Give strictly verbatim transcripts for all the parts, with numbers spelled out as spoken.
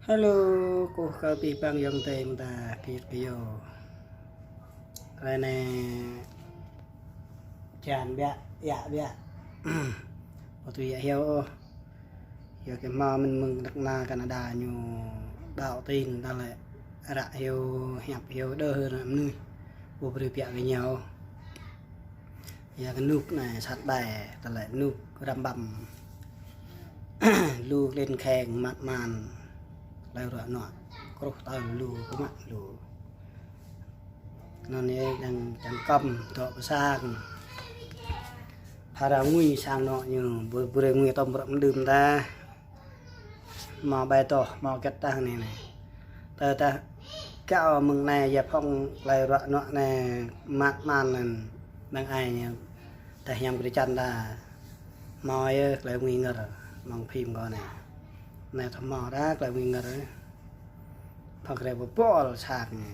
Alo, kơkuh kơ abih bang ayŏng adơi mơ̆ng ta, git kơ yơh. Hrơi anai, jan biă, iă biă. Ƀu tui iă hyu ôh. Yua kơ hmâo mơ̆n mơ̆ng Đak Na Canada ñu đaŏ tin ta lĕ ră hyu, hiăp hyu đơ ră mơnuih. Ƀu brơi biă kơ ñu. Yua kơ nuk anai sat đai, ta lĕ nuk răm ƀăm. Lu klin kheng măt man. Klei ruă nuă. Kruh tơl lu, kơ mă lu. Anŭn yơh đang čang kăm, dŏ pơ sang. Phara ngui sang anŏ ñu, ƀu, ƀu brơi ngui tơm bruă mơdưm ta. Hmâo ƀai tŏh, hmâo hơget tah anai anai. Tơdah kâo mơ̆ng anai yơh phŏng klei ruă nuă anai măt man anŭn mơ̆ng ai ñu. Tơdah hiam kơ čan ta. Hmâo yơh klei ngui ngơr mơ̆ng phim kâo anai. Anai tơdah hmâo đa klei ngui ngơr. Phŏng krep pơpol sak ñu.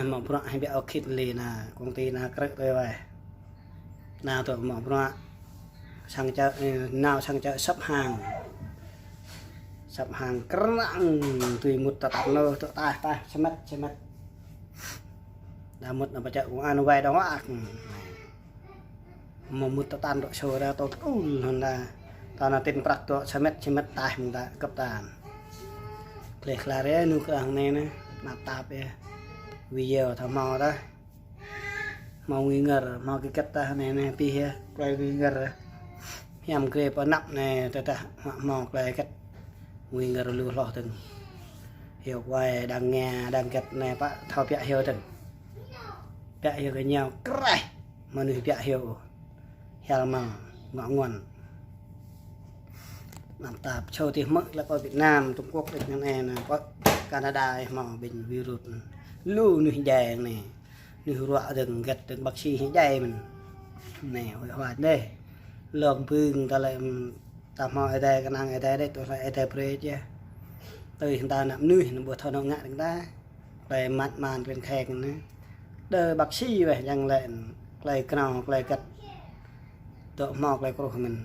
Hmâo bruă hăng biă ôh khĭt lĕ na, công ty na krư̆ tui wai. Na tŏ hmâo bruă. Sang čơ, ơ, nao sang čơ săp hang. Săp hang krơnăng tui mŭt tơtăn nô, tŏ taih, taih, sơmĕt, sơmĕt. Đa mŭt nao pơ čơ kông an wai đơ̆ng wă ak. Hmâo mŭt tơtăn tŏ sô đa tŏ tơul hŏn đa. Tơnah tin prăk tŏ sơmĕt, sơmĕt taih mơ̆ng ta kơp tan. Kleh klar yơh, nu krah anai anai, măt tap yơh. Video tha hmâo đa. Hmâo ngui ngơr, hmâo kơ hơget tah anai anai, abih yơh, klei ngui ngơr. Hiam grê pơ anăp anai, tơdah hmâo, hmâo klei hơget. Ngui ngơr lu hloh dơ̆ng. Hyu wai đang ngia, đang hơget anai pă thâo biă hyu dơ̆ng. Biă hyu kơ ñu kraih, mơnuih biă hyu. Hial măng, ngŏ nguăn. Măt tap, čô tih mơ̆, lĕ pơ Việt Nam, Trung Quốc, đĕch anŭn anai, pơ Canada, hmâo ƀing virus. Lu mơnuih djai anai. Mơnuih ruă dơ̆ng, hơget dơ̆ng, bác sĩ hĭ djai mơ̆n. Anai, huĭ huă anai. Lŏng bưng, ta lĕ, ưm, ta hmâo Ơi Adai, kơnang Ơi Adai đĕch, tui hluai Ơi Adai brơi yơh. Tui hăng ta ană mơnuih, anŭn ƀu thâo nao ngă dơ̆ng ta. Klei măt man klin kheng anai. Đơ bác sĩ weh, yang lĕ, klei kơnao, klei hơget. Dŏ hmâo klei kruh mơ̆n.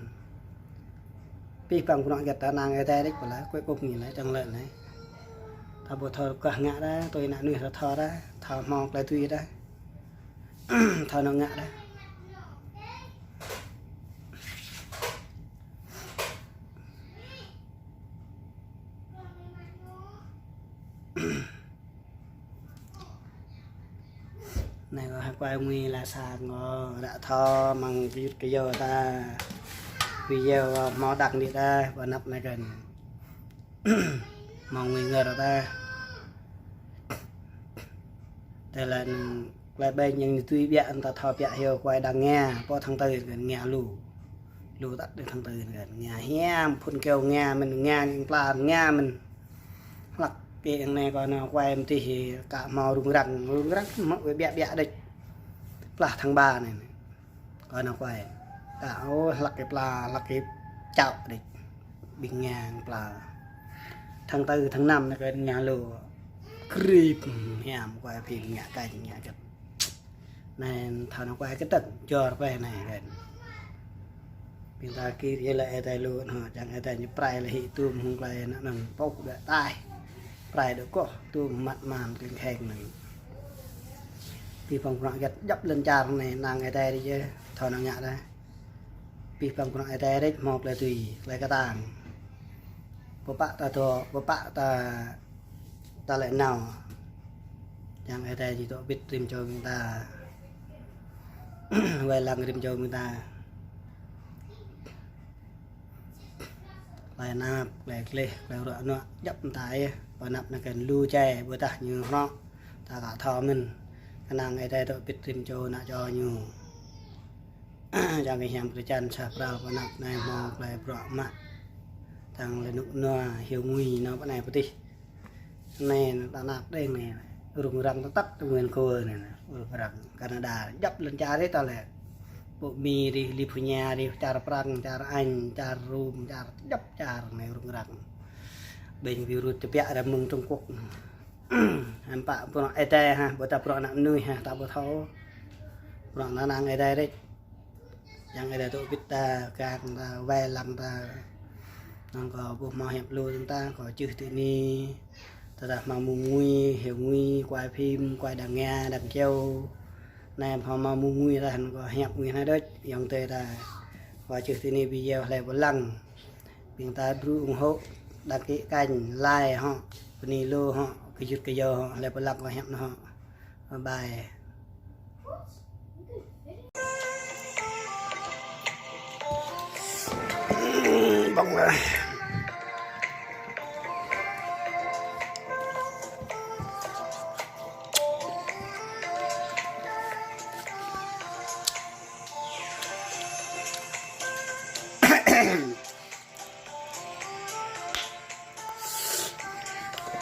Abih bang bruă hơget ta kơnang Ơi Adai đĕch pơla, kuĕ kŭk ñu lĕ, čang lĕ anai. Ta ƀu thâo kah ngă đa, tui ană mơnuih ta thâo đa, thâo hmâo klei tui đa. Thâo nao ngă đa. Anai kâo hă kuai ngui la sang kâo, ră thâo mơ̆ng kơyut kơyâo ta. Video hmâo đăng đĭ đa, pơ anăp anai kơnh. Hmâo ngui ngơr ta. Tơlơi anŭn klei ƀing yang ñu tui biă, ta thâo biă hyu kuai đang ngia, pơ tháng tư kơnh ngia lu. Lu tăt đơ tháng tư kơnh ngia hiam, phun keo ngia mơ̆n, ngia ñu pla ngia mơ̆n. Hlăk kơ yang anai kâo nao kuai mơ̆ tih kơ hmâo rŭng răng, rŭng răng hmâo wai biă biă đĕch. Plah tháng ba anai. Kâo nao kuai. Kâo, ơ, hlăk kơ pla, hlăk kơ čao đĕch. Ƀing ngia pla. Tháng tư, tháng năm anai kơ ngia lu. Krip, hiam kuai phim ngia kanh, ngia hơget. Anai thâo nao kuai kơ tơ̆ng, jor kuai anai kơnh. Ƀing ta kir yơh lĕ Ơi Adai lu, hă, čang Ơi Adai ñu prai lĕ hĭ tum hăng klei anŭn anŭn pŏk đuaĭ taih. Prai đuaĭ koh, tum măt man klin kheng anŭn. Abih bang bruă hơget djŏp lŏn čar anai kơnang Ơi Adai đĕch yơh, thâo nao ngă đa. Abih bang bruă Ơi Adai đĕch hmâo klei tui, klei kơtang. Pơpă ta dŏ, pơpă ta, ta lĕ nao. Yang Ơi Adai či dŏ bĭt rĭm čô ƀing ta. Wai lăng rĭm čô ƀing ta. Klei anăp, klei gleh, klei ruă nuă, djŏp mơta yơh. Pơ anăp anai kơnh lu jai, ƀôdah ñu hrŏ. Ta ka thâo mơ̆n. Kơnang Ơi Adai dŏ bĭt rĭm čô ană čô ñu. Čang kơ hiam kơ čan sa pral pơ anăp anai hmâo klei bruă mă. Tăng lĕ nuk nua hyu ngui nao pơ anai pơ tih. Anai ta nao đĕng anai. Rŭng răng tơtăt tơ Nguyên Khua anai. Rŭng răng Canada. Djŏp lŏn čar ri ta lĕ. Pơ Mi ri, California ri, čar Prăng, čar Anh, čar Rôm, čar djŏp čar anai rŭng răng. Ƀing virus tơbiă ra mơ̆ng Trung Quốc. Hăm pă bruă Ơi Adai hă, ƀôdah bruă ană mơnuih hă, ta ƀu thâo. Bruă anăn Ơi Adai đĕch. Yang Ơi Adai dŏ bĭt ta, kang ta, wai lăng ta. Năng kơ ƀuh hmâo hiăp lu tơdah kơ čih tui anai. Tơdah hmâo mơ̆ng ngui, hyu ngui, quay phim, quay đang nghe, đang kêu. Anai hmâo mơ̆ng ngui tơdah kơ hiăp ngui anai đôč, yŏng tơi tơdah kơ čih tui anai video hlơi ƀu lăng. Ƀing ta đru ủng hộ, đăng ký kênh, like hŏ, bơni lu hŏ, kơjut kơyâo hŏ, hlơi ƀu lăng kơ hiăp anai hŏ. Bye bye. Bông rồi.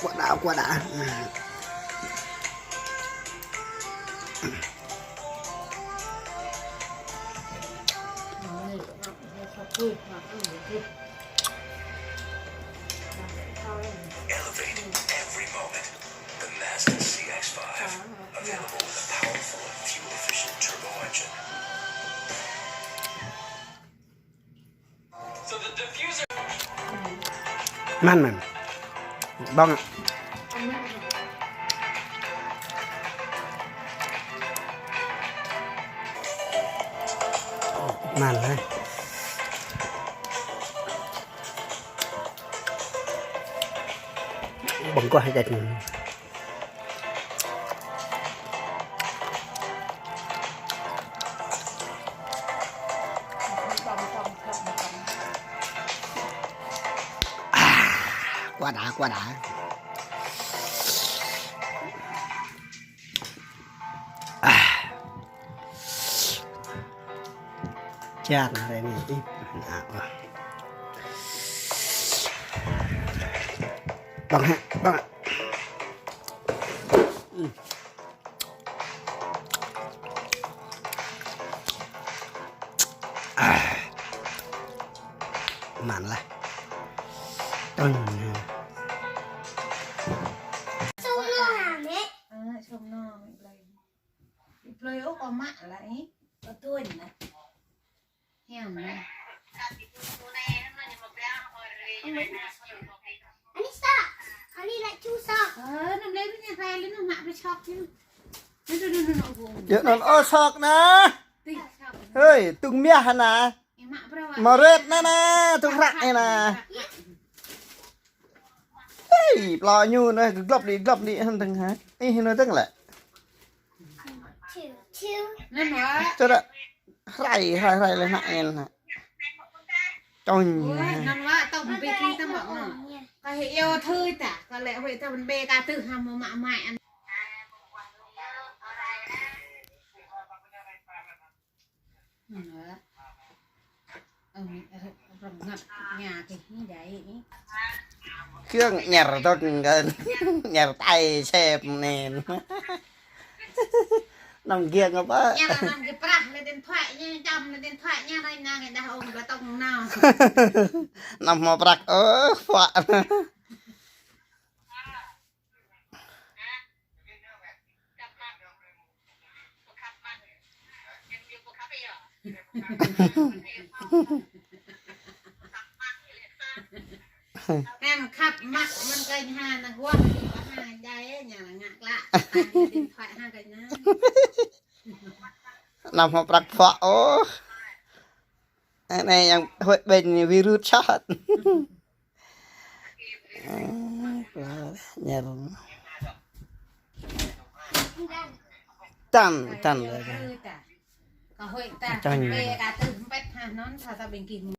Quá đã, quá đã. Elevate every moment. The Mazda C X five, available with a powerful and fuel-efficient turbo engine. Mơ̆n, mơ̆n. Bông. Mơ̆n hă. Bông kuah hă. À, quá đã, quá đã. À. Chang rai ni ip. Bông hă, bông hă. À. Mơ̆n lah. Tơ̆ng. Sông no hả mẹ? Ờ, sông no mẹ plơi. Plơi ốc có mặn là ấy. Có tuôn nè. Hiam nè. Anisa, ani lại chu sok. Ơ, năm nay nó nhà khai lên nó mặn với sok chứ. Nó, nó, nó, nó, nó, nó. Yơh, anŭn ôh sok nè. Tih sok. Hơi, tung miah nè. Ih, mă brơi. Mă rĕt nè nè, tung hră nè nè. Ih, plơi ñu nè, glŏp đi, glŏp đi, hăng tưng hă. Ih, nè tưng lĕ. Nè nè. Čơ đă. Hrơi, hrơi, hrơi lĕ nă en nè. Čong. Ôi, năn wă tông bê kinh tâm mă nè. Kơ hê iâu thư ta, kơ lĕ huĭ ta bê ka tư hăm mă mă ăn. Kiăng ñer tŏk ngăn, ñer tai sep nen. Năm kiăng apa? Ñer năm kiăng prah, lĕ điện thoại ñu, čăm lĕ điện thoại ñu, rai nang dah ôm ba tông nao. Năm hmâo prăk, ơ, phuă. Em khăp mă mơ̆n kơnh ha nă guah, ha djai ñu ngă klă, điện thoại ha kơnh ha. Năm hmâo prăk phuă ôh. Anai yang hơi ƀing virus sat. Ơ, ñer. Tăn, tăn. Kơ hơi ta, čanh. Bê ka tư mpet ha nŭn, sa sa ƀing kih